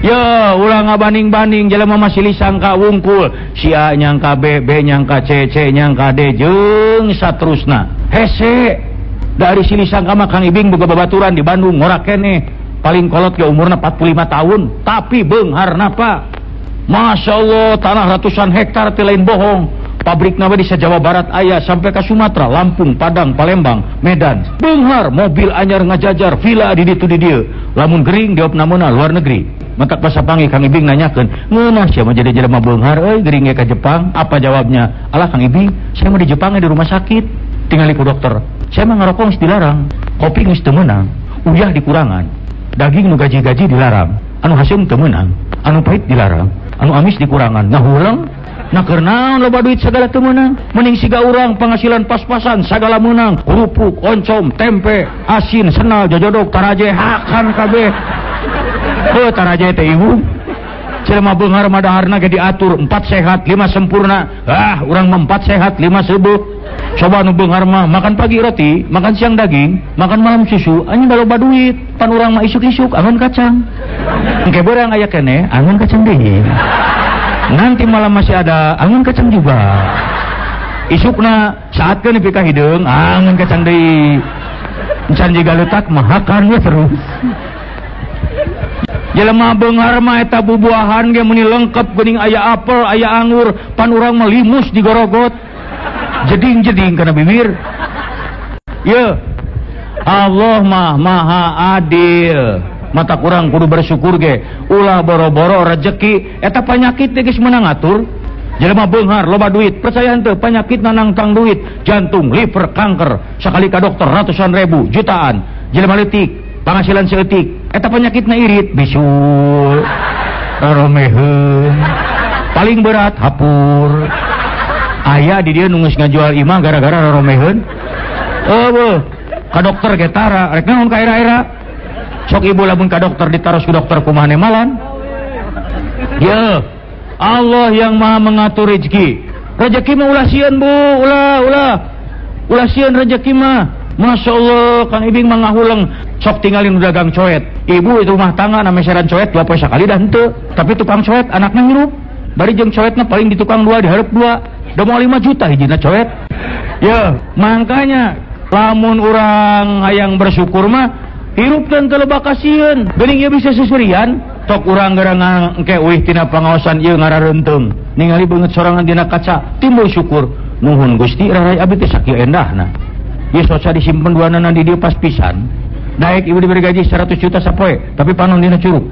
Ya ulah ngabanding-banding jelema mah silih sangka wungkul, si A nyangka B, B nyangka C, C nyangka D jeung saterusna. Hese dari silih sangka mah Kang Ibing boga babaturan di Bandung ngorak keneh. Paling kolot ge umurna 45 tahun, tapi beungharna Pak. Masya Allah, tanah ratusan hektar teh lain bohong. Pabrik nawe di Jawa Barat aya sampai ke Sumatera, Lampung, Padang, Palembang, Medan. Beunghar mobil anyar ngajajar, villa di ditu di dieu. Lamun gering diopnamena luar negeri. Matak pasapangi Kang Ibing nanyakeun, "Ngeunah sia mah jadi jelema beunghar euy gering ge ka Jepang?" Apa jawabnya? "Alah Kang Ibing, saya mah di Jepang di rumah sakit." Tingali ku dokter. "Saya mah ngarokok geus dilarang, kopi geus teu meunang, uyah dikurangan, daging nu gaji-gaji dilarang, anu haseum teu meunang, anu pahit dilarang, anu amis dikurangan." Ngahuleng. Nah keur naon loba duit sagala teu meunang? Mending siga urang penghasilan pas-pasan sagala meunang, kerupuk, oncom, tempe, asin, senal, jojodok, taraje, hakan kabeh. Heuh taraje teh ibu. Jelema beunghar mah daharna ge diatur 4 sehat, 5 sempurna. Ah, urang mah 4 sehat, 5 seubeuh. Coba nu beunghar mah makan pagi roti, makan siang daging, makan malam susu, anjing loba duit. Pan urang mah isuk-isuk angon kacang. Engke beurang aya keneh angon kacang deui. Nanti malam masih ada angon kacang juga. Isukna saat ke nepi ka hideung angon kacang deui. Encan jiga leutak mah hakan we terus. Jelema beunghar mah eta bubuahan ge meuni lengkap geuning aya apel, aya anggur, pan urang mah limus digorogot. Jeding-jeding kana bibir. Ye. Allah mah maha adil. Mata kurang kudu bersyukur ge, ulah boro-boro rejeki eta panyakit teh geus meunang ngatur. Jelema beunghar loba duit, percaya henteu panyakit nangtang duit, jantung, liver, kanker, sakali ka dokter ratusan ribu, jutaan. Jelema leutik, penghasilan seeutik, eta panyakitna irit, bisul, romeheun, paling berat hapur. Aya di dieu nu geus ngajual imah gara-gara romeheun. Eueuh, ka dokter ge tara, rek naon ka era-era. Sok ibu lamun ka dokter ditaros ku dokter kumaha nemalan. Ya, Allah yang maha mengatur rezeki. Rezeki mah ulah sieun bu, ulah ulah. Ulah sieun rezeki mah. Masya Allah, Kang Ibing mah ngahuleng. Sok tinggalin dagang coet. Ibu itu rumah tangga nameseran coet 2 poe sakali dah henteu. Tapi tukang coet anaknya ngirup. Bari jeung coetna paling di tukang 2 dihareup 2. Da moal 5 juta hijina coet. Ya, makanya lamun urang hayang bersyukur mah hirup dan teu loba kasieun. Geuning ieu bisa susurian, tok urang gara engke uih tina pangaosan ieu ngarareunteung. Ningali beungeut sorangan dina kaca, timbul syukur. Nuhun Gusti raray abdi teh sakieu endahna. Ieu soca disimpen duanana di dieu pas pisan. Daek ibu diberi gaji 100 juta sapoe, tapi panon dina curug.